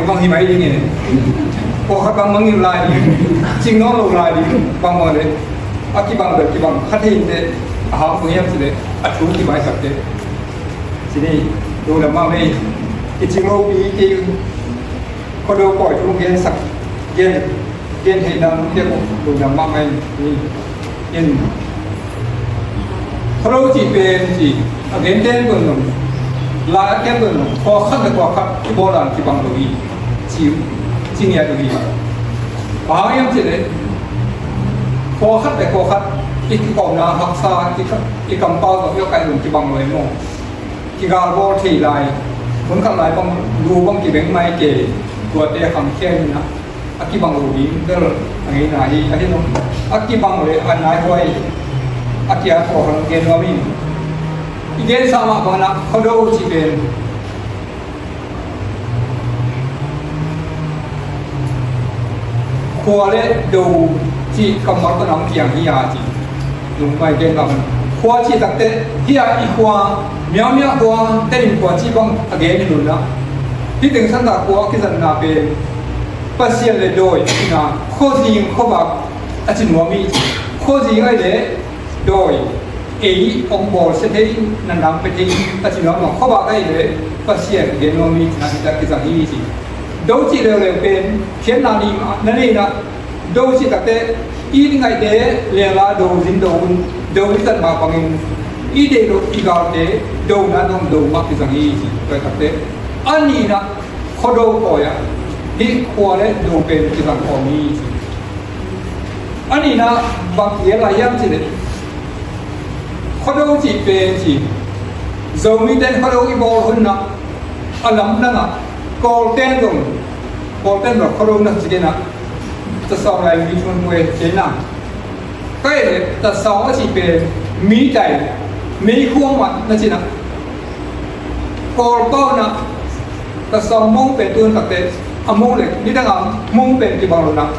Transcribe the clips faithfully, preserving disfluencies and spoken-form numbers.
Bang hi mai ding e. Pawlkhat bang mangngilh lai ding, cing nawn lo lai ding, bang bang le a kibang bel kibang kha thei inteh. A hang bang hiam cih leh a thu kibang hi takteh. Ci ni, lungdam mahmah ei. Kicing lopi kei, Khuado pawi thu gensak, gen, gen theihna lungdam, lungdam mahmah ei. In, Khuado cih pen ci, a gen ten tuan zong, lai a gen tuan zong, khua khat le khua khat kibawl dan kibang lo hi, ci, ci ngiat uh hi. Bang hang hiam cih leh khua khat le khua khat i kikawmna haksa, i ka, i kampau zong i a kaih zong kibang lo hi maw? Kigalbawl thei lai, hun khat lai bang lu bang kibeng mai kei, tuate kham khia in a, a kibang lo ding bel a ngeina hi, ahi zong a kibang le a naihuai, a kia khawh hong gen nuam in. I gensa mah bangin ah Khuado cih pen khua le do cih kammal tawh nang piang hi a ci. Lungmai gen bang khua cih takteh hi a, i khua, miamia khua, Tedim khua cih bang a gen hi lo in ah, hih teng Santa khua a kizatna pen Pasian le dawi a cihna, khuazing khuavak a ci nuam hi ci. Khuazing ahih leh dawi, ei hong bawlsia thei, nandang pia thei a ci nuam lo. Khuavak ahih leh Pasian gen nuam hi cihna hi ta kizang hi ci. Do cih leuleu pen khiatna nih mah na nei in ah, do cih takteh i ngaihte lengla do zin do un, do i zat mah bangin i deih loh i galte dona dong do mah kizang hi ci. Tua takteh a nihna Khuado pawi ah hih khua le do pen kizang khawm hi ci. A nihna bang kigen lai hiam cih leh Khuado cih pen ci, Zomite in Khuado i bawl hun ah a lamdang ah Kawlte'n zong, Kawlte'n zong Khuado na ci kei in ah, tasawng lai mi thun kue ci in ah. Ka hih leh tasawng a cih pen mi tai, meikhu mah na ci in ah. Kawl pau in ah tasawng mong pen tu takteh a mong le nidang a mong pen kibang lo in ah,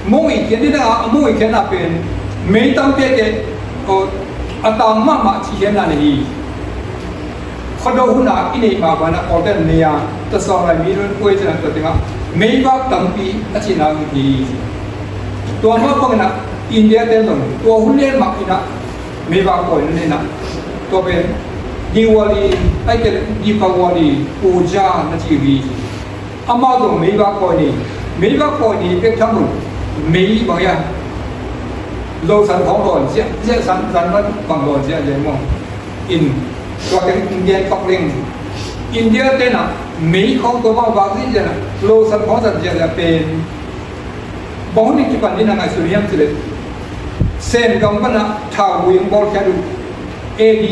mong i khiat, nidang a mong i khiatna pen mei tampi a keh, a tang mahmah cih khiatna nei hi. Khuado hun a i neih mah bangin ah Kawlte'n nei a, tasawng lai mi thun kue ci in ah, tua teng ah meivak tampi a cihna hi. Tua mah bangin ah India-te'n zong tua hun lian mah in ah meivak pawi na nei in ah, tua pen Diwali, ahih kei leh Deepavali Puja na ci uh hi. Amau zong meivak pawi nei, meivak pawi nei pek tham lo, mei bang hiam, losan khawng lawn ziahziah, san, san bang lawn ziahziah maw. In, tua teng India-te in pak leng, India-te'n ah mei khawng tua bang vak ziahziah in ah, losan khawng zat ziahziah pen bang hun in kipan ding na ngaihsun hiam cih leh, Sen gam pan ah thau hui hong bawlkhiat uh, A D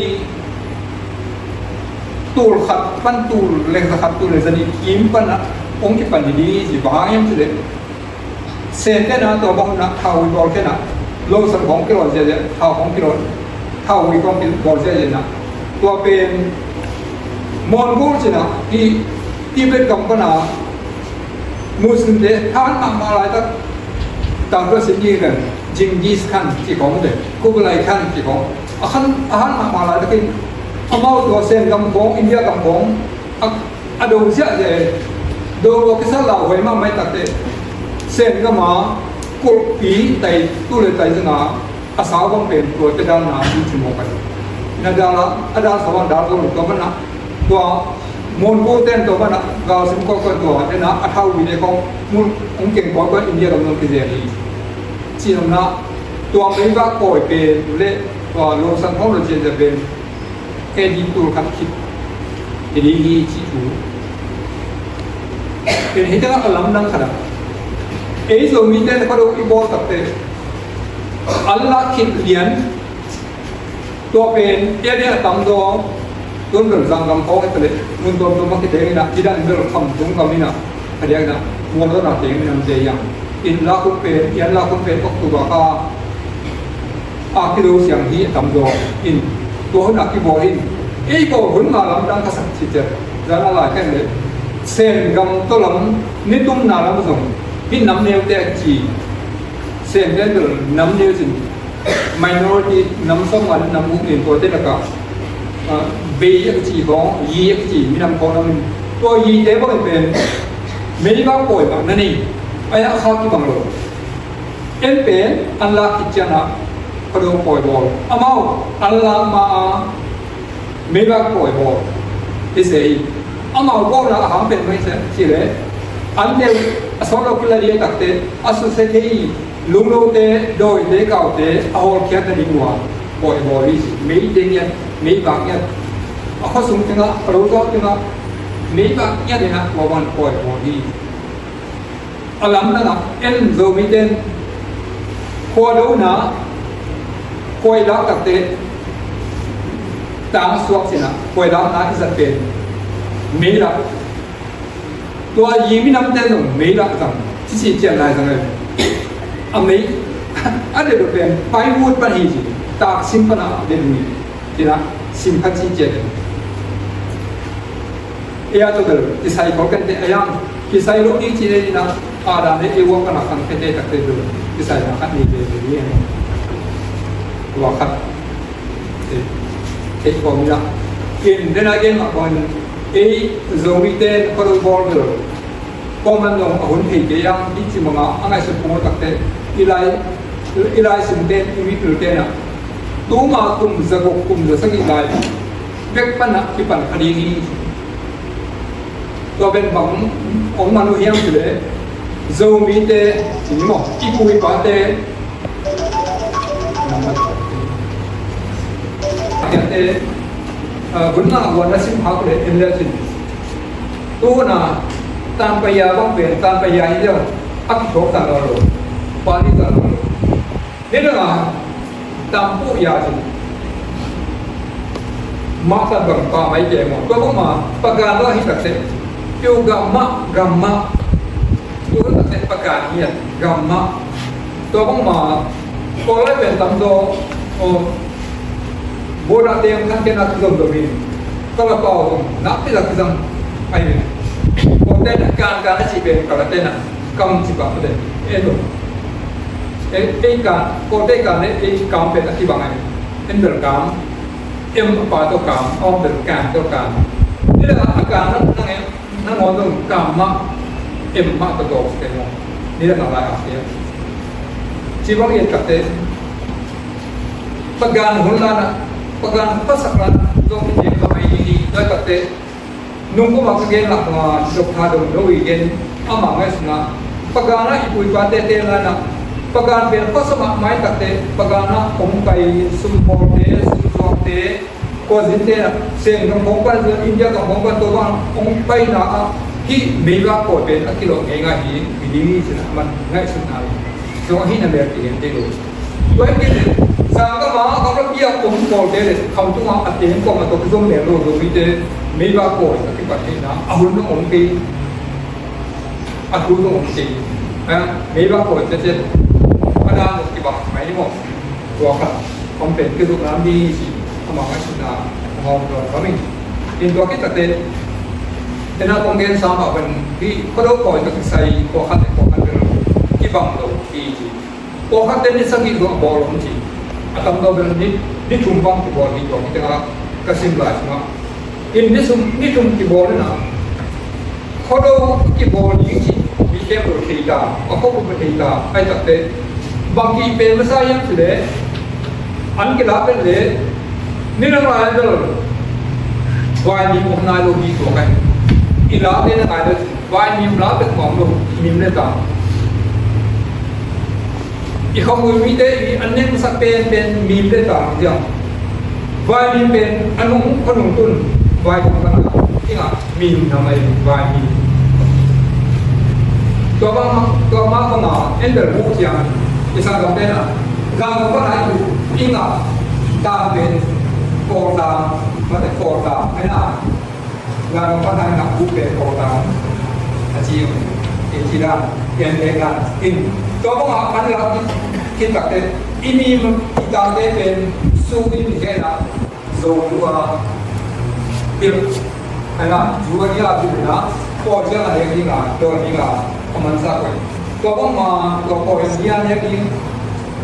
tul khat pan tul le za khat, tul le za nih kim pan ah hong kipan hi ding hi ci. Bang hang hiam cih leh Sente in ah tua bang hun ah thau hui bawlkhiat in ah, losan khawng kilawn ziahziah, thau khawng kilawn, thau hui khawng kibawl ziahziah in ah, tua pen Mongol ci in ah, hih Tibet gam pan ah Muslimte a han mahmah laitak, tangthu a sim ding leh Genghis Khan ci khawng te, Kublai Khan ci khawng, a han, a han mahmah laitakin amau tua Sen gam khawng, India gam khawng a, a do ziahziah e. Do lo kisal lauhuai mahmah i takteh Sen gam a kulhpi tai, tu le tai zong a, a sau bang pen tua te dalna a ci mawk a hi. Na dal a, a dal sau a dal zo lo, tua pan ah tua Mongol-te'n tua pan ah galsim kawikawi, tua te in ah a thau huite khawng mun hong keng kawikawi, India gam zong kizel hi. Cih nopna, tua meivak pawi pen le tua losan khawng lo ziahziah pen A D tul khat khit hi ding hi cih thu. Pen hih teng ah a lamdang khat ah, ei Zomite in Khuado i bawl takteh a lak khit lian, tua pen i a diak a tamzaw, tun bel zanggam khawng hi ta leh mun tuamtuam ah kiteng in ah, nidang in bel Khamtung gam in ah, a diak in ah Mualdawn ah teng in ah, teng in ah, in lak hun pen, i an lak hun pen October kha a kido siang hi a tamzaw in, tua hun a kibawl in, ei bawl hun mah lamdang ka sak cih ciang, zan a lai khen leh Sen gam tawh lam, nitumna lam zong hih nam neute a ci, Sente bel nam neu cin, minority, nam sawmnga nam guk in, tuate lakah, ah, Bei a kici khawng, Yi a kici minam khawng lam in, tua Yite bang in pen Meivak pawi bang na nei, a ya kha kibang lo. En pen an lak khit ciangin ah Khuado pawi bawl. Amau an lak ma a meivak pawi bawl i se hi. Amau bawlna a hang pen mah i se ci leh, an deuh a sawt lo kila ding a takte a susia thei hi. Lunglote, dawite, kaute a hawlkhiat nading uh a pawi bawl hi ci. Meite ngiat, meivak ngiat, a khuasung tengah, a lozau tengah meivak ngiat in ah tua bang pawi bawl hi. A lamdang ah en Zomite in khua dona, khua i lak takte tang suak cin ah khua i lakna i zat pen meilak. Tua yi minamte zong meilak zang, cici cian lai zang ai. A mei a dedo pen pai wut pan hi ci, tak sim pan a dedo hi. Cin ah sim khat ci cian. Ei a tawh bel kisai khol kente a yang, kisai lo ding ci nei in ah, a dan le ei wak pan a khang kente takte bel kisai na khat ni ve ve ni. Tua khat theih khawm in ah, in den a gen mah bangin ei Zomite in Khuado bawl bel kawman dong a hun thei kei ang, i ci manga a ngaihsut pung takte i lai, i lai sinte, i mipil ten ah tuma kum zaguk kum zasagih lai bek pan ah kipan kha ding hi. Tua pen bang ong man uh hiam cih leh, Zomite ci ni maw, i pu i pate, te, ah, gunna guan na sim hak leh en le cin. Tu hun a tanpaya bang pen tanpaya hi leh a kithawk tan lo lo, pali tan lo lo. Nidang a tampuh ya cin. Mah tan bang pa mai ke maw. Tua bang ma pagan lo hi takte. Piu gam mah, gam mah. Tua takte pagan hi a, gam mah. Tua bang ma Kawllai pen tam zaw. Aw, Buddha te ang khan ken a kizom dom in. Kalapau zong nakpi zak kizang ai ve. Kawlte na kan kan a ci pen Kalate na kam ci bak te. E lo. E, ei kan, Kawlte kan e, ei kam pen a kibang ai. En bel kam. Em a pa to kam, om bel kan to kam. Ni la a kan na nang em, na ngawng dong kam ma. Em ma to to ke mo. Ni la na lai a ke. Ci bang e ka te. Pagan hun lana, pagan pasak lana zong hi ding kha mai ding hi. Tua takte nung kuma ka gen lak ma Doctor Dong Dong i gen ama ngaihsutna, pagan a i pu i pate te lana pagan pen pasak mah mai takte pagan a hong pai sum bawlte, sum zuakte, kua zinte, Sen gam khong pan, India gam khong pan, tua bang hong paina ah hih meivak pawi pen a kilawh ngeingai hi, hi ding hi cin a man ngaihsutna hi. Zong ahih na mel kigen thei lo. Tua hi kei leh, sang gam a, gam lapi a om pawlte leh, kham tungah a teng kawm a tawh kizom mel lo, Zomite meivak pawi a kipat theihna a hun zong om kei, a thu zong om kei. Meivak pawi ciatciat a dan zong kibang mai hi maw. Tua khat om pen kizuk lam ding hi ci, amah ngaihsutna a hawm lo kha ing. In tua khit takte, ena kong gen sam a pen hih Khuado pawi tawh kisai pawlkhat le pawlkhat bel kibang lo hi ci. Pawlkhatte ni sagih zong a bawl om ci. A tamzaw bel ni, ni thum bang kibawl hi tua khit tengah ka sim lai sungah. In ni sum, ni thum kibawl in a Khuado kibawl ding cih mi khempeuh thei ta, a khuapu thei ta, ai takte bang kih pen masa hiam cih leh an kila pen leh ni dang lai bel vaimim om nai lo hi tua kai. I late na ngai lo cih vaimim la pek mawk lo, mim le ta. I khuamui mite i an nengsak penpen mim le tang diam. Vaimim pen a nung, a nung tun vaimim bang a, i ngah mim na mai vaimim. Tua bang, tua bang bang a en bel mu ciang i sanggamte na gam bang a i ngah tang pen kawl tang, mate kawl tang, ai na. Ngan pan hai nak bu pe ko ta. A ci e ci dan, pian pe dan. In. Tua bang a an la ki tak te. I mi i ta te pen su in ke na. Zo lu a. Pil. Ana, zu a dia zu na. Ko dia a le ni na, do ni na. Ko man sa ko. Tua bang ma, tua ko dia ne ni.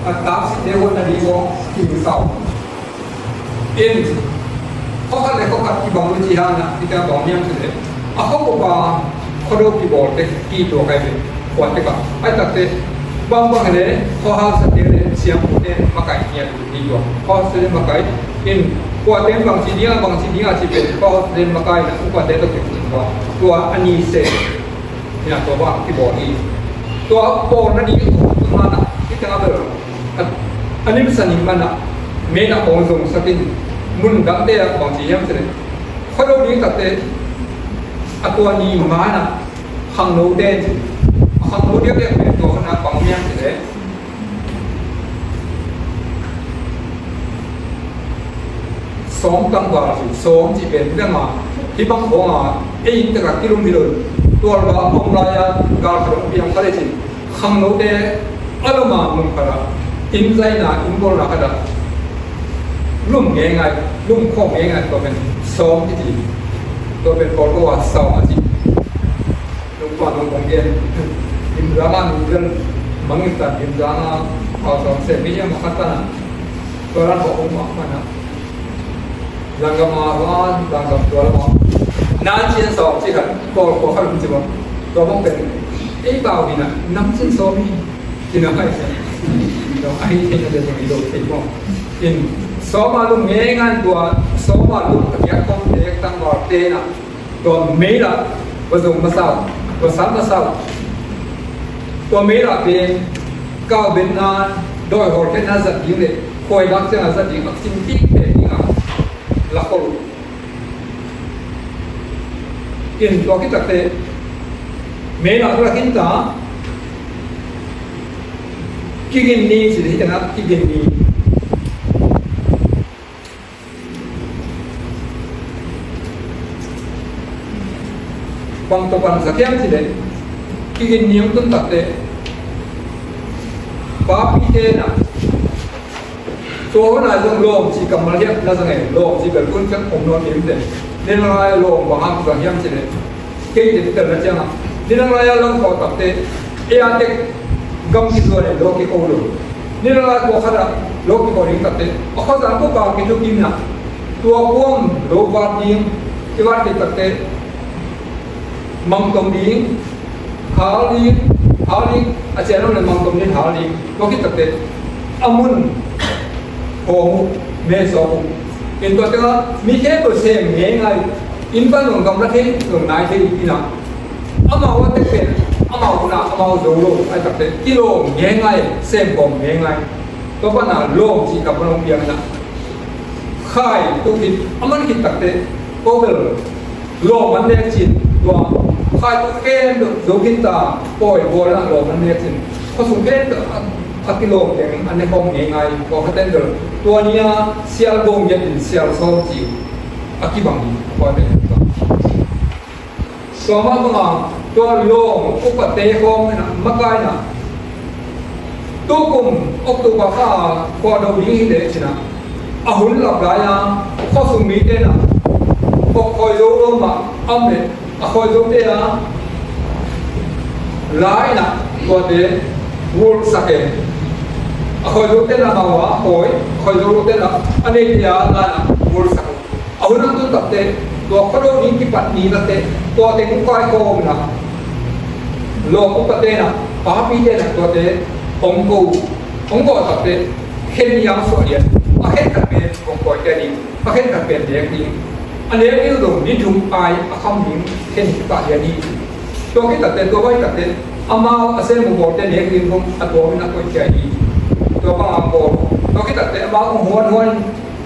A tak si de ko na di ko. Ki sa. In, khua khat le khua khat kibang lo ci hang a, i ta bang hiam cih leh, a khua bup a, Khuado kibawlte kituak ahi ve. Khuate ka ai takte bangbang le khuahau sate le siangpute makai ngiat hi tua. Khuahau sate makai in kuate bangci dinga bangci dinga ci pen khuahau sate makai na upate to kipun tua tua ani se. Ina tua bang kibawl hi. Tua bawlna ding tua mana i tanga bel a limsa ning mana mena ong zong sakin mun dangte a bangci hiam sele. Khuado ding takte a tua ni mana khangno den ci. A khangno diakdiak pen tua hona pang miang ci le. Sawm tangval ci, sawm ci pen dang a hi bang khong a ei in teka kilum hi lo. Tual ba hong lai a gal khat hong piang khat le ci. Khangnote a lama mun khat a in zaina in bawlna khat a lum ngeingai, lum khawm ngeingai tua pen sawm ci. Tua pen pawl ko a sawm a ci. Lungpa lungpong gen. Gimzanga nungzan mangin tan gimzanga pau sawm se mi hiam a khat tan a. Tua ran ko um a man a. Langgam a wan langgam tua lam a. Nan cin sawm ci khat ko ko khat um ci bang. Tua bang pen ei pau hi na nam cin sawm hi. Ci na mai sa. Dong ai thei na de dong i dong thei mo. In sawm a lum ngeingai tua sawm a lum a kiak kong tek tangvalte na. Tua mei lah va zong masa uh, va san masa uh. Tua mei lah pen kau benna dawi hawlkhiatna zat ding le khuai lak cianga zat ding a cing tik pen ding a lakhol uh. In tua khit takte mei lah va la khin ta kigin ni ci le hi tana kigin ni. Bang tawh bang sak hiam ci le kigin ni hong tun takte papite na. Tua hona zong lawm ci kammal hiam na zang e lawm ci bel kun ciang om nawn ding te. Nen lai lawm bang hang zang hiam ci le kei te tel na cianga nen lai a lang kawh takte ei a tek gam kizuan e lawm kiko lo. Nen lai kua khat a lawm kiko ding takte a khuazan ko bang kithukim na. Tua kuam lo vat ding i vat kei takte mangtom ding hal ding hal ding a cian lo le mangtom ding hal ding tua khit takte a mun hawm uh me sawk uh. In tua tengah mi khempeuh sem ngeingai in pan zong gamla thei zong nai thei ina amau a tek pen amau una amau zo lo ai takte kilawm ngeingai sem kawm ngeingai. Tua pana lawm cih kam a long piang ina khai tu khit a man khit takte ko bel lawm an nek cin tua khai tu khempeuh zo khin ta pawi bawlna lawm an nek cin khuasung khempeuh a kilawm teng an ne khawm ngeingai kua kha ten bel tua ni a sial bawm ngiat in sial sawm ci a kibang hi a kua ten bel. Tua mah bangah tua lawm upate khawng ina makaina tukum October kha a khuado ding hi leh cina a hun lap lai a khuasung mite na khuakhawi zo lo mah am leh a khawi zote a lai na tuate gulsak e. A khawi zote na mau a khawi a khawi zo lote na a neite a lai na gulsak e. A hun hong tun takte tua khuado ding kipat ni takte tua teng hong kaikhawm na lawm upate na papite na tuate hong ko hong ko takte khen yang suah lian a khen khat pen hong koi tia ding a khen khat pen nek ding a nek ding lo ni thum ai a kham ding khen kipah lian ding. Tua khit takte tua bai takte amau a sem uh bawlte nek ding kong a tua min a koi tia ding. Tua bang a bawl tua khit takte amau hong huan huan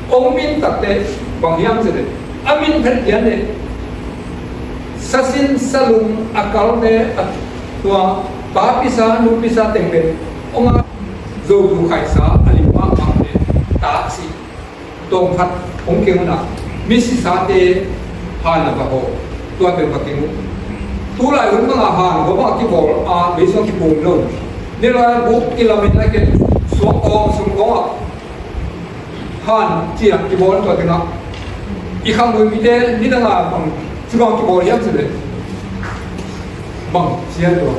Ong min takte bang hiam cih leh a min phet lian leh sasin salum a kal le a tua pa pisa nu pisa teng pen ong a zo du khaisa a lim mahmah le taksi tawm khat hong keng una mi sisate han a va haw tua pen va keng uh. Tulai hun banga han haw banga kibawl a beisong kipum lo. Nilai buk kilamin a ken suak kawng sum kawngah han ciang kibawl tua tengah i khamui mite nidanga bang cibang kibawl hiam cih leh bang cian tua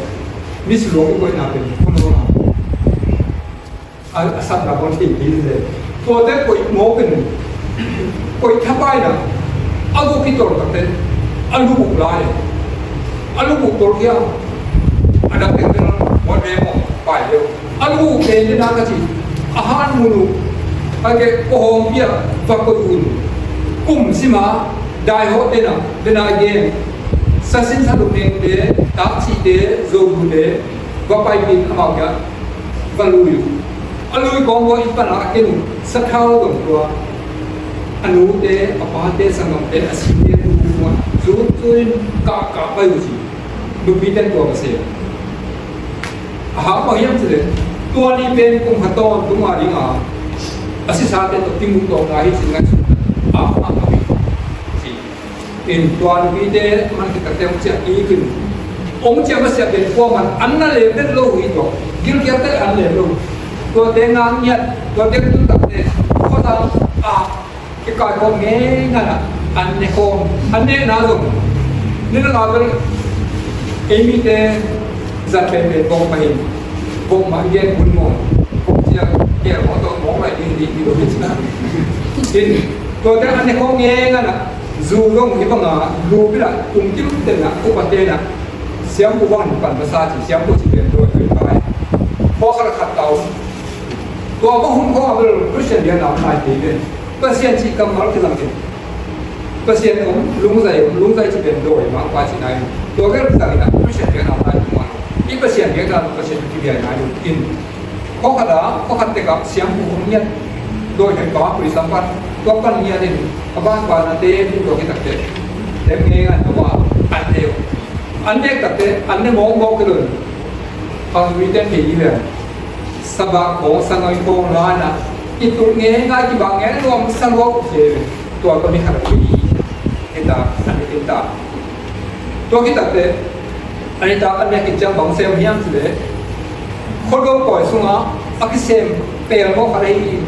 mi siluang i koihna pen khun lo a a satna bawl thei ding le tuate koih mawk in koih thapaina a guk i tawh takte a lu uk lai. A lung uh tolkhia, a dak teng teng mawt ve maw, pai leu. A lung uh pen dena ka ci, a han mun uh, a ke ko hawmpi ah va koih un. Kum sima, daihawh tena, dena gen. Sasin saduk nengte, taksite, zobute, va paipin amau kia, va lui uh. A lui kawng ua i pana a ken uh, sathau dong tua. A nute, a pate, sanggamte, a site, tu tua. Zu, zu in, ka, ka, pai uh ci. Nupi ten tua ka se. A hak mah hiam cih leh, tua ni pen kum khat tawntung a ding a, a sisate tawh kimuh tawh ngai hi cih ngaihsun a, a, a, a, ci. In tua nupite man khit takte hong ciah kik in, hong ciah masiah pen kuaman an na lem vet lo uh hi tua. Gilkial tek an lem lo uh. Tuate ngak ngiat, tuate tun takte khuazang a, kikaikhawm ngei ngan ah, an ne khawm, an nehna zong. Ni na la bel, ei mite zat penpen bawng pah in, bawng mah i gen hun maw, bawng cia, kial maw tawh mawng lai ding ding ding lo hi cina. In, tuate an ne khawm ngei ngan ah, zu zong hi bang a, lu bil ah, kum kim ten ah, upa ten ah, siampu bang pan masa ci, siampu ci pen tua tua i pai. Pawlkhat khat tau. Tua bang hun khawng a bel Christian biakna om nai kei pen. Pasian cih kammal kizang kei. Pasian om, lungzai om, lungzai cih pen dawi mangpa cihna hi. Tua bel kizang in a Christian biakna om nai kei mah. I Pasian biakna, Pasian kibiakna hi in. Khawkhat a, khawkhat tek ah siampu om ngiat. Dawi hei pa, priest lam pan. Tua pan ngiat in. A ban ban a te, tua kitak te. Tem ngei ngan tua, an te. An nek takte, an ne mawkmawk kei lo in. Khanglui ten kei hi ve. Sabah khawng, sangoi khawng la in a, i tul ngeingai, kibang ngei nuam sa luak uh kei ve. Tua tawh ni khat a kei hi. Hita, an ne kei ta. Tua khit takte, an ne ta, an ne kei ciang bang sem hiam cih leh, Khuado pawi sungah a kisem pelmawh khat ahi,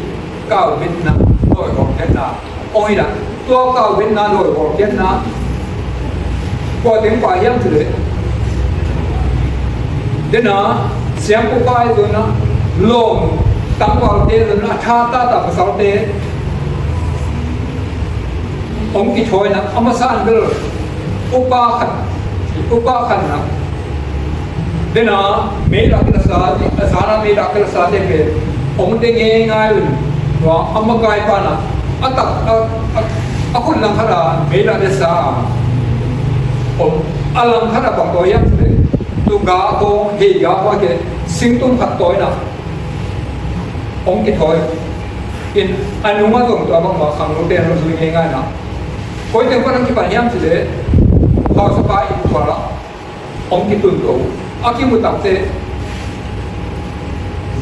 kaubitna, dawi hawlkhiatna. Ong hi na, tua kaubitna, dawi hawlkhiatna, kua teng pai hiam cih leh, dena, siampu pai zonna, lawm, tangvalte zonna, a tha tata pasalte, ong kithawi na, a masa in bel, upa khat, upa khat na, dena, meilak kila sa, a sana meilak kila sa te pen, ong te ngeingai un, tua, a makai pa na, a tak, a, a, a khut lang khat a, meilak kila sa, ong, a lang khat a bang tawi hiam te, tu ga ko, hei ga ko ke, singtum khat tawi na, ong kithawi. In, a nung a zong tua bang ma khangno te, ong zui ngeingai na. Koi teng pan ong kipan hiam cih leh, hausapa in tua la, ong kitun to. A kimu takte,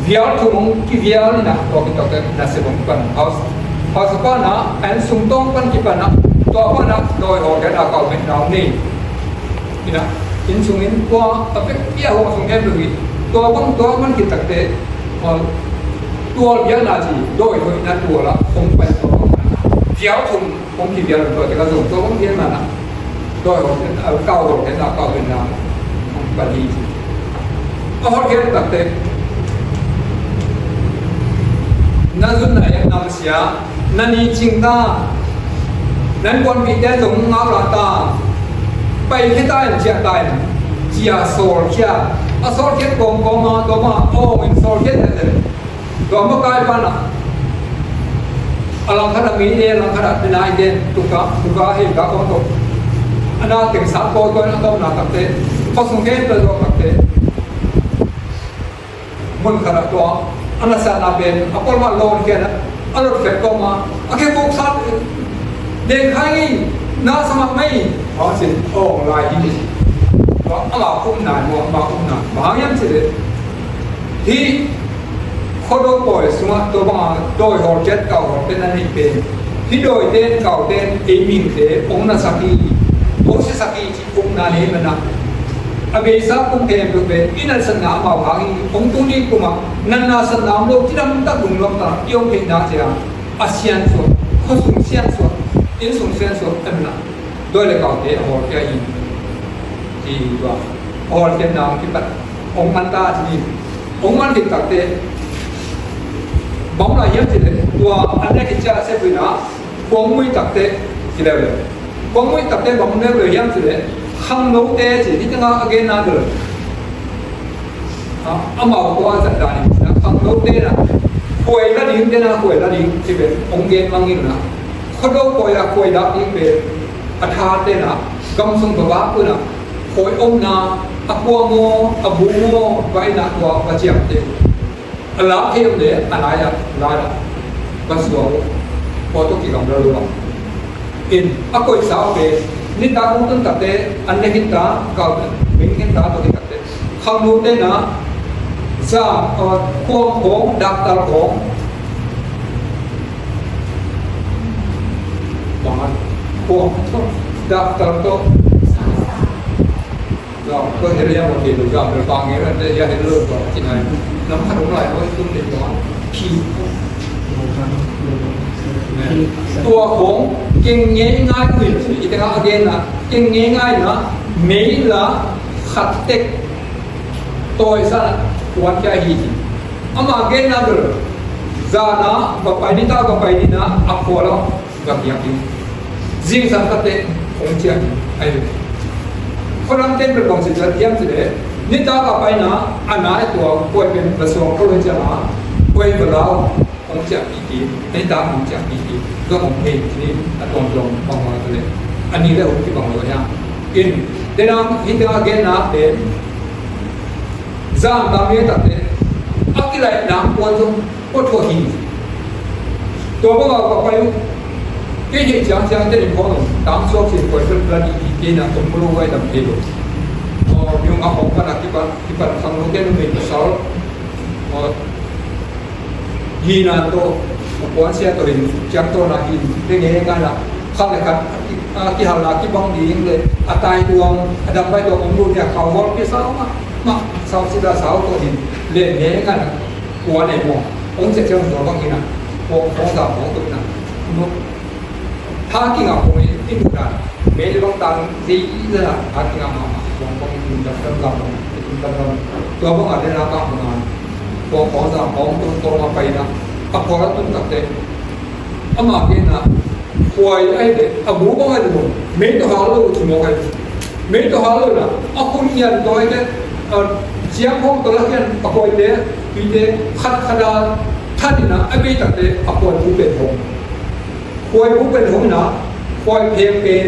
vial thum ong kivial in a, tua kitak te, na se bang pan. Haus, hausapa na, an sung tawng pan kipan a, tua pan a, dawi hawlkhiatna, kaubitna ong nei. In a, inn sung in tua, a pek pia hong sung em lo hi. Tua bang tua man khit takte, tua, tua biakna ci, dawi hoihna tua la, ong pai tua bang. Vial thum, ong kivial tua, te ka zong tua bang biakna na. Dawi hawlkhiat, a, kau hawlkhiatna, kaubitna, ong pai hi ci. A hawlkhiat takte. Na zun na yak nam sia. Na ni cing ta, nan kuanpihte zong ngau la ta, pai khia ta in, ciah ta in, ci a sawlkhia. A sawlkhiat kawmkawm a, tua bang a, aw, in sawlkhiat leh leh. Tua makai pan a, a langkhat a mi ne, a langkhat a mi nai ne, tuka, tuka hei ka kawm tuk. A na teng sa kawikawi na kawmna takte, khua sung khempeuh tua takte. Mun khat ah tua, a nasatna pen, a pawlmah lawn khian a, a lot khiat kawm a, a khe buk sat, deng khai ngei, na sa mah mei, a sin, aw, lai hi. Tua, ama upna, maw, ama upna, bang hang hiam cih leh, hih Khuado pawi sungah tua banga dawi hawlkhiat, kau hawlkhiat na neih pen, hih dawite in, kaute in, ei mihingte hong nasak hi, hong siasak hi, ci upna nei man a, a beisa kum khempeuh pen i nasatna amau hang hi. Hong tung ding kumah natna satna om lo, cidamtak lungnuamtak i om theihna ciang a siansuah, khuasung siansuah, innsung siansuah, a nunah dawi le kaute a hawlkhia hi, ci hi tua. A hawlkhiatna hong kipat, hong man ta ci hi. Hong man khit takte bang lai hiam cih leh, tua an ne khit ciang a sep uh in a, kong mui takte ci leuleu. Kong mui takte bang leuleu hiam cih leh, Khangnote ci, hih tengah a genna bel, a, amau khua zat dan in, khangnote na khuai la ding, tena khuai la ding ci pen hong gen mang in na, khuado khuai a khuai dak ding pen a tha tena gam sung babak un a, khuai omna a kua maw, a bu maw, va in a kua va ciamte. A lak thei om le a lai ah, lai ah va suak uh. Pawlkhat kigamla lua in a koihsa uh pen nitak hong tun takte an ne khin ta, kau beng khin ta, tua khin takte khangnote na za, uh, khuang khawng, daktal khawng, bang a khuang tawh, daktal tawh. Za, ko hel ya mo ke lu za, bel pa nge ra te ya hel lo ko ci nai. Nam khat ong lai ko tum te ko. Ki. Tua khawng keng ngei ngai, ui, i te ka again na. Keng ngei ngai na, mei la khat tek. Toi sa kuan kia hi. Ama again na bel. Za na, va pai ni ta, va pai ni na, a khua lo. Gam hiam hi. Zingsang takte hong ciah hi. Ai ve. Khuadam ten bel bang ci ciah hiam ci le, nitak a paina a nai tua khuai pen va suang kho le ciang a, khuai va lau hong ciah hi hi. Nitak hong ciah hi hi. Gam hong hei ci ni a tuamtuam bang bang ci le. A ni le hong kibang lo hiam. In, denang hih tengah genna pen zan tam nge takte a kilaih nang puan zong Kua thuak hi. Tua bang a ka pai uh. Kei hei ciang ciang te in khawng tang suak sin koi pet plan i kei na tong mulu wai dam kei lo. Aw, miung a hong pan a kipan, kipan khang lo kei numei pasal. Aw, hi na to, a puan sia to in, ciang to na hin, te nge ngai na, khat le khat, a, kihalna kibang ding le, a tai tuang, a dam pai tuang, om lu nia, khau hol pi sau ma, ma, sau sida sau to hin, le nge ngai na, Kua nei maw? Hong ciah ciang tua bang hi na. Kua hong za hong tuk na. No. Tha kingah hong i, i mu dan. Mei le bang tang zi i za na. Tha kingah mahmah. Hong bang i dam dam gam bang. I dam dam gam. Tua bang a le na bang bang a. Kua hong za hong tuk, kua ma pai na. A kua la tuk tak te. Ama ke na. Khuai ai le, a bu bang ai le bang. Mei tawh hal lo ci mawk ai. Mei tawh hal lo na, a khun hian tawh ai le, a, ciang hong tawh lak hian a khuaite, tuite, khat khat a, that in a, a mei takte, a khuai bu pen hong. Khuai bu pen hong in a, khuai pheng pen,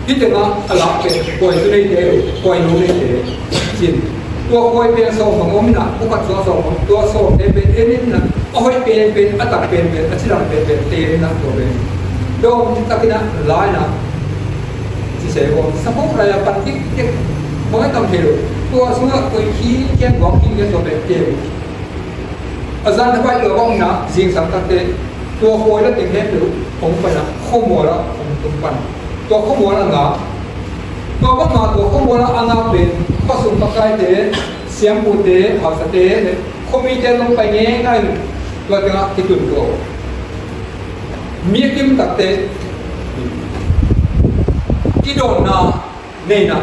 hih tengah a lak pen, khuai tu neite, khuai nu neite, cin. Tua khuai peng sawm bang om in a, upat sua sawm bang, tua sawm te pen en in a, a hoih pen pen, a tak pen pen, a cidam pen pen, te in a tua pen. Dawng ci takin a lai in a, ci se bang, sa bang lai a pan kik kik, bang a tam thei lo. Tua sungah koi khi kian buang khi kian tua pen te lo. A zan thapai tua bang in a, zingsang takte, tua khuai la teng hem lo, hong pan a, khuamual a, hong tung pan. Tua khuamual a ngak, Tua bang a tua khuamual a ngak pen, khua sung pakaite, siampute, hausate, le khuamite zong pai ngei ngai, tua tengah kitun tua. Mi a kim takte, kidawnna neina.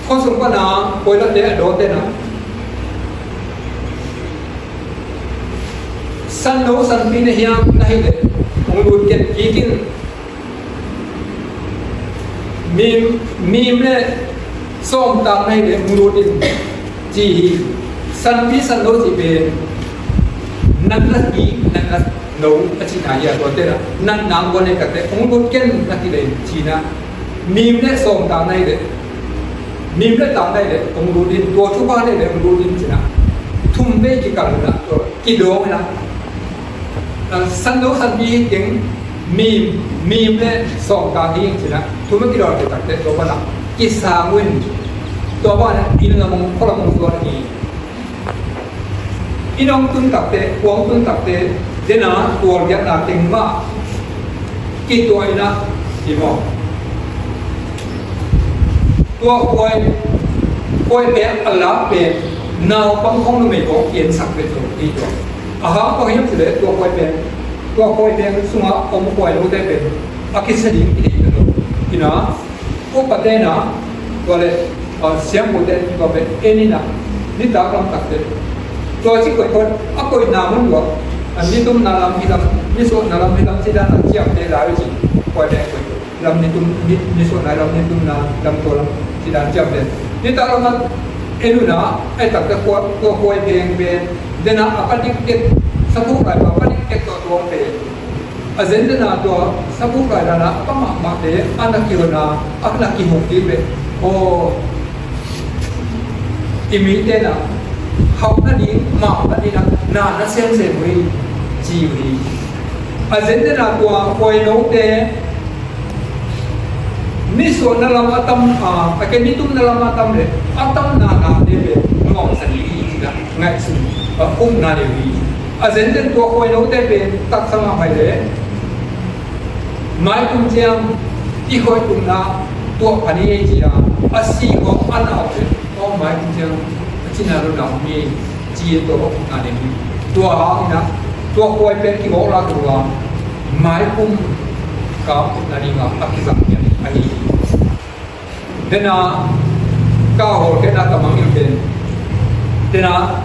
Khua sung pana, koilate a dawte na. San lo, san pi na hiam, na hi le, hong lut ken kikin. Mim, mim le sawm tak na hi le hong lut in ci hi. San pi san lo ci pen natna hi, natna lo a ci na hi a, tua te na natna hong guan hi takte hong lut ken na hi le ci na. Mim le sawm tak na hi le, mim le tak na hi le hong lut in, tua thupha na hi le hong lut in ci na. Thum vei kikal na, tua kidawng na. Ah, san lo san pi hi teng, mim, mim le sawm tak hi ing ci na, thum a kidawn te takte tua pana kisang uh in, tua pana inn lam hong, khualam hong zuan hi. Inn hong tun takte, khua hong tun takte, dena tualgiatna teng mah kituah in a, hi maw? Tua khuai, khuai pen a lak pen naupang khong numei khong kiensak ve tawh hi tua. A hang bang hiam cih leh tua khuai pen, tua khuai pen sungah om khuai lote pen a kisa ding i deih ve tawh. Hi na, upate na, tua le, a, siampute tua pen en in a, nitak lam takte. Tua ci koih koih, a koihna mun tua, a nitumna lam hi lam, nisuahna lam hi lam ci dan a ciamteh lai ci, khuai pen koih koih. Lam ni tum, ni, ni suan lai lam ni tum na lam tua lam ci dan ciam den. Ni ta lam a en un a, ai tak te kua, kua khuai peng pen. Den a a pa dik tek, sa puk lai pa pa dik tek tua tua pen. A zen den a tua sa puk lai dan a a pa mahmah te, a na ki hon a, a na ki hong ki pen. Oh, i mite na hauh nading, mau nading na, na na semsem uh hi, ci uh hi. A zen den a tua khuai note, nisuahna lam a tam, a, a ke nitumna lam a tam le, a tam na na te le, nuamsa ding hi ci na, ngaihsun, a, upna ding hi. A zen den tua khuai note pen, taksa mahmah le, maikum ciang i khuai tumna tuah pha ni ei ci a, a si kong a nau le, aw maikum ciang a cina lo nau ni ei ci a tua kong na ding hi. Tua hang ina, tua khuai pen kibawk lak tua, maikum ka upna ding a, a kizang ni a hi. Tena ka hawlkhia na ka mangngilh pen. Tena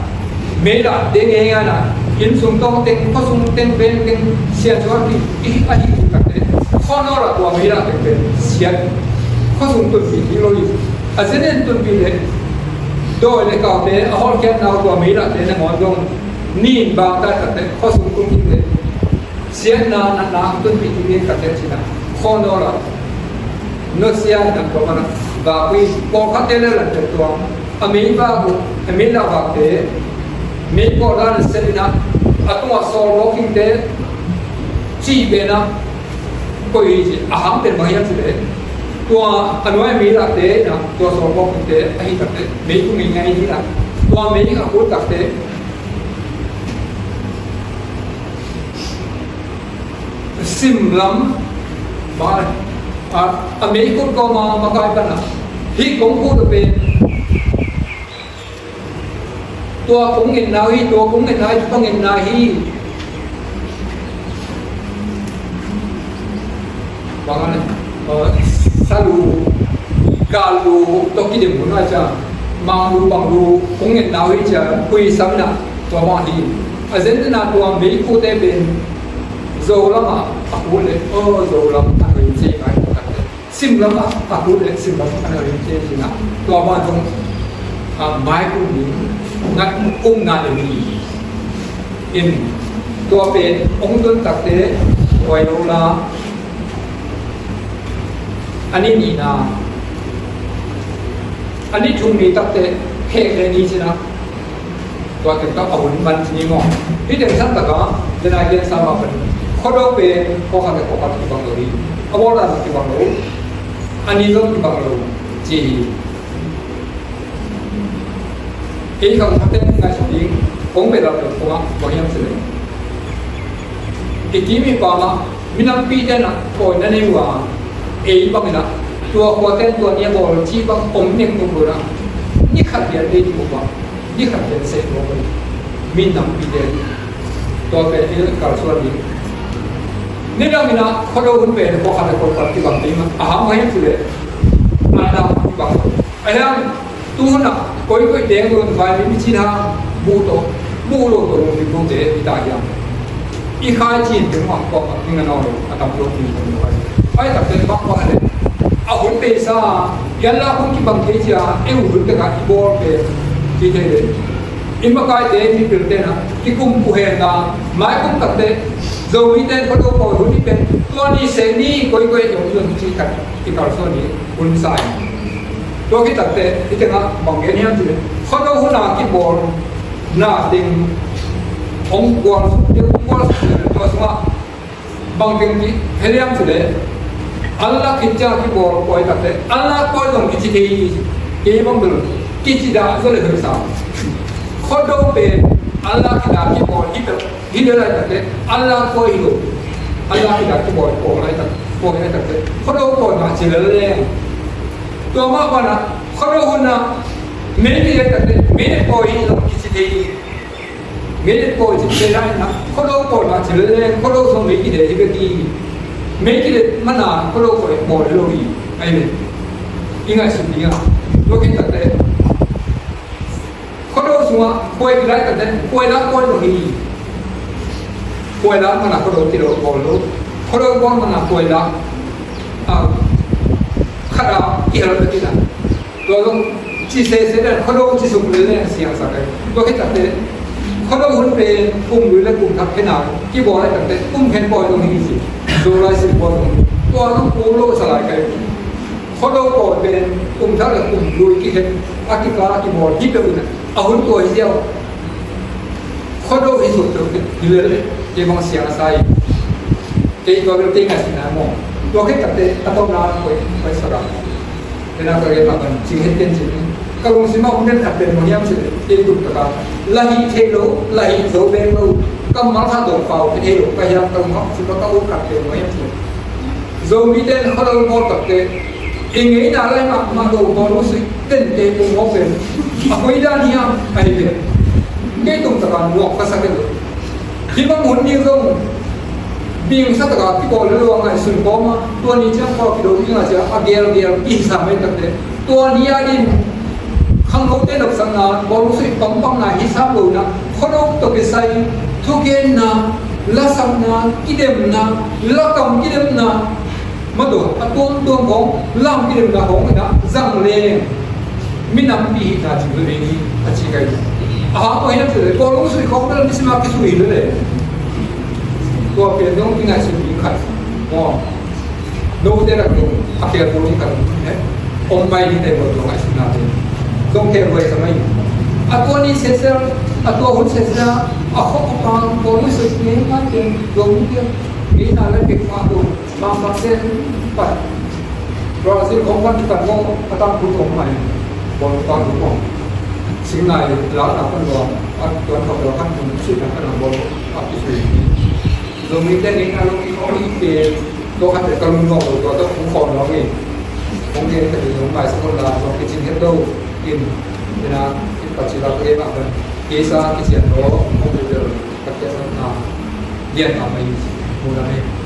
meilahte ngei ngana, inn sung tawng teng, khua sung teng, veng teng, siatsuah hi, i, a hi uh takte. Khua nawl ah tua meilahte pen siat. Khua sung tunpih hi lo hi. A zen den tunpih le. Dawi le kaute, a hawlkhiatna uh tua meilahte nangawn dong. Nin bang ta takte, khua sung tunpih le. Siatna, natna, tunpih ding in ka tel cina. Khua nawl ah. Nusia in a tua mana. Vakui, pawlkhatte le lan tel tua. A mei vak uh, a mei lah vakte. Mei pawlkhat na sep ina. A tungah sawlbawl kingte. Ci pen a. Koi hi ci, a hang pen bang hiam ci le. Tua, a nuai mei lahte ina. Tua sawlbawl kingte. A hi takte. Mei tung mei ngai hi la. Tua mei a kul takte. Simlam, ba, a, a meikut kawma makai pana. Hih kong kut a pen. Tua kong ngenna hi, tua kong ngenna hi, tua kong ngenna hi. Bang a, uh, salu, galu, tua kidem hun a cia. Manglu, banglu, kong ngenna hi cia, hui samna. Tua bang hi. A zen den a tua meikute pen Zo lam a a kul le, oh, Zo lam a kul ci mai. Sim lam a a kul le, sim lam a kul ci na. Tua bang zong, ah, mai kul ni, ngat um na le ni. In, tua pen, ong tun takte, koi lo la. A ni ni na. A ni thum ni takte, hek le ni ci na. Tua teng tawh a hun man ci ni maw. Hih teng san tak a, den a gen sa mah pen. Khuado pen, khuakhat le khuakhat kibang lo hi. A bawl dan kibang lo. A ni zong kibang lo. Ci hi. Ei khang khat teng ngaihsut ding. Kong bel a pen kong a, kong hiam ci leng. I kim i pam a, minampi ten a, pawi na nei uh a. Ei bang in a, tua khua ten tua ni a bawl, ci bang om nek tuk lo na. Ni khat lian dei tuk bang. Ni khat pen seh lo pen. Mi nampi te. Tua pen i kalsuan ding. Nidang in a Khuado hun pen khuakhat le khuakhat kibang ding a. A hang a hiam ci le. A dang kibang. A hiam tu hun a koikoi teng lo vai mi mi cin hang. Buh to. Buh lo to lo mi buh te i ta hiam. I khai cin teng mak kawk a, ning a nawn lo, a tam lo ning a nawn lo. Ai tak teng mak kawk a le. A hun pei sa, yan la hun kibang kei cia, e hun tek a i bawl pe, ci thei le. I makai te, mi pil te na, kikum ku hen ta, mai kum tak te, Zomi te, Khuado pawi hun i pen, tua ni se ni, koi koi, yong yong ci khat, i kalsuan ni, hun sai. Tua ki tak te, i teng a, bang gen hiam ci le. Khuado hun a kibawl, na teng, ong kual suk, ong kual suk, tua sung a, bang teng ci, heliam ci le, Allah khit cia kibawl koi tak te, Allah koi zong kici thei, kei bang bel, kici dah zo le hel sa. Khuado pen, Allah khit dah kibawl, hi bel, hi le lai tak te, Allah koi hi lo. Allah khit dah kibawl, koi lai tak, koi lai tak te. Khuado koi ma ci le le. Tua mah bang a, Khuado hun a, mei ki le tak te, mei koi hi lo, kici thei. Mei le pawi ci thei lai na, Khuado pawi ma ci le le, Khuado sung mei ki de hi bek hi. Mei ki de mana Khuado pawi pawi lo hi. Ai le. I ngaihsut ding a. Tua khit tak te. Khuado sung a, pawi ki lai tak te, pawi la pawi lo hi. Pawi la mana Khuado ki lo pawi lo. Khuado pawi mana pawi la. A, Khat a kihel bek in a, tua zong ci sese den, Khuado ci suk lel leng siangsak ai. Tua khit takteh Khuado hun pen kum lui le kum thak khen a kibawl ai takteh kum khen pawi zong hi ci. Zo lai sim pawi zong hi. Tua zong kul lo sa lai kai. Khuado pawi pen kum thak le kum lui kikhen a kikal a kibawl hi peuh in a, a hun tua hi ziau. Khuado hi suk peuh hi lel, kei bang siang a sa hi. Kei tua bel kei ngaihsutna maw. Tua khit takteh a tawpna koi, koi sa ra. Tena ka gen mah bang cing het ken cing. Ka lungsim ah om den khat pen bang hiam cih leh, kei tuk taka la hih theih lo, la hih zo beng lo, kammal khat dong pau kei thei lo ka hiam, ka lungsim ah ka ut khat pen bang hiam cih leh, Zomite in Khuado bawl takteh i ngeina lai mahmah lo bawl uh sui tente pum maw pen a koi dan hiam ahi pen. Kei tuk taka nuam ka sa kei lo. Hih bang hun ding zong bingsa taka kibawl lel lo a ngaihsun kawm a, tua ni ciang kua kido ding a cia a gelgel kihisa mai takteh, tua ni a din khangnote nopsakna, bawl sui pampamna hi sam lo in a, Khuado tawh kisai thugenna, lasakna, kidemna, lakam kidemna, mah tawh a tuamtuam khawng, lam kidemna khawng in a zang leng minampi hihna cing lo ding hi a ci kai. A hang tua hi na cih leh, Kawlgam sui khawng bel nisim a kisui hi leh. Tua pen zong i ngaihsun ding khat. Maw. Note rak zong a khel ding khat. Eh? Om mai ding te zong ngaihsutna te. Zong khel huai sa mai. A tua ni sesel, a tua hun sesel, a khawk a pang, Kawlgam sui ngeingei te, zong ngeingei te, ngeina le pek ma zong. Bangkang te pan Brazil khong pan kipan khong a tangthu tawh mai bawl tangthu khong. Singnai lakna pan lua a tuan khawk lua pan khong sui kan pan bawl a kisui. Zomite ngeina lo ki khong i te tua khat te ka lung nuam lo tua tawh khong khawm lo nge. Khong nge ka ti zong mai sa khong la zong kicin het lo in. Ina in pa ci la ka nge ma pan kisa kician lo khong te lo ka kia sa na. Lian ma mai mu na me.